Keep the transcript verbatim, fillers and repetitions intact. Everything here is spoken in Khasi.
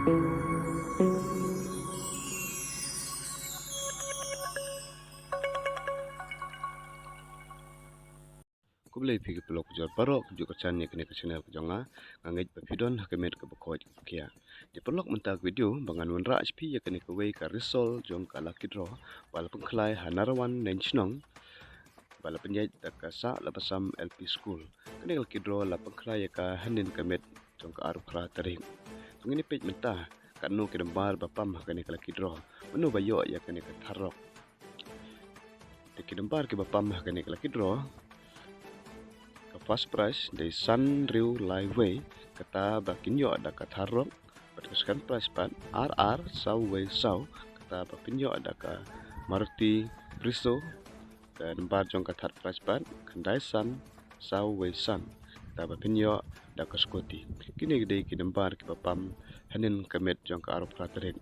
Khublei phi ki paralok jong baroh, ka jong ka channel ka jong nga. Nga ngeit ba phi don ha ka met kaba koit kaba khiah. Te paralok, mynta ka video ba ngan wanrah sha phi ïa kane kawei ka result jong ka lucky draw ba la pynkhlai ha Narawan Nangchnong, ba la pynïaid da ka Sah Lapasam L P School. Kane ka lucky draw la pynkhlai ïa ka hynnin ka miet jong ka arphew phra tarik. To ngin ïa peit mynta katno ki number ba pam ha kane ka lucky draw, mano ba ïoh ïa kane ka thar rock. Te ki number kiba pam ha kane ka lucky draw, ka first prize dei san hynriew lai wei, kata ba kin ïoh da ka thar rock. Bad ka second prize pat ar ar saw wei saw, kata ba phin ïoh da ka Maruti Prezo. Ka number jong ka third prize pat khyndai san saw wei san, kata ba phin ïoh da ka scooty. Kine ki dei ki number kiba pam hynnin ka miet jong ka arphew phra tarik.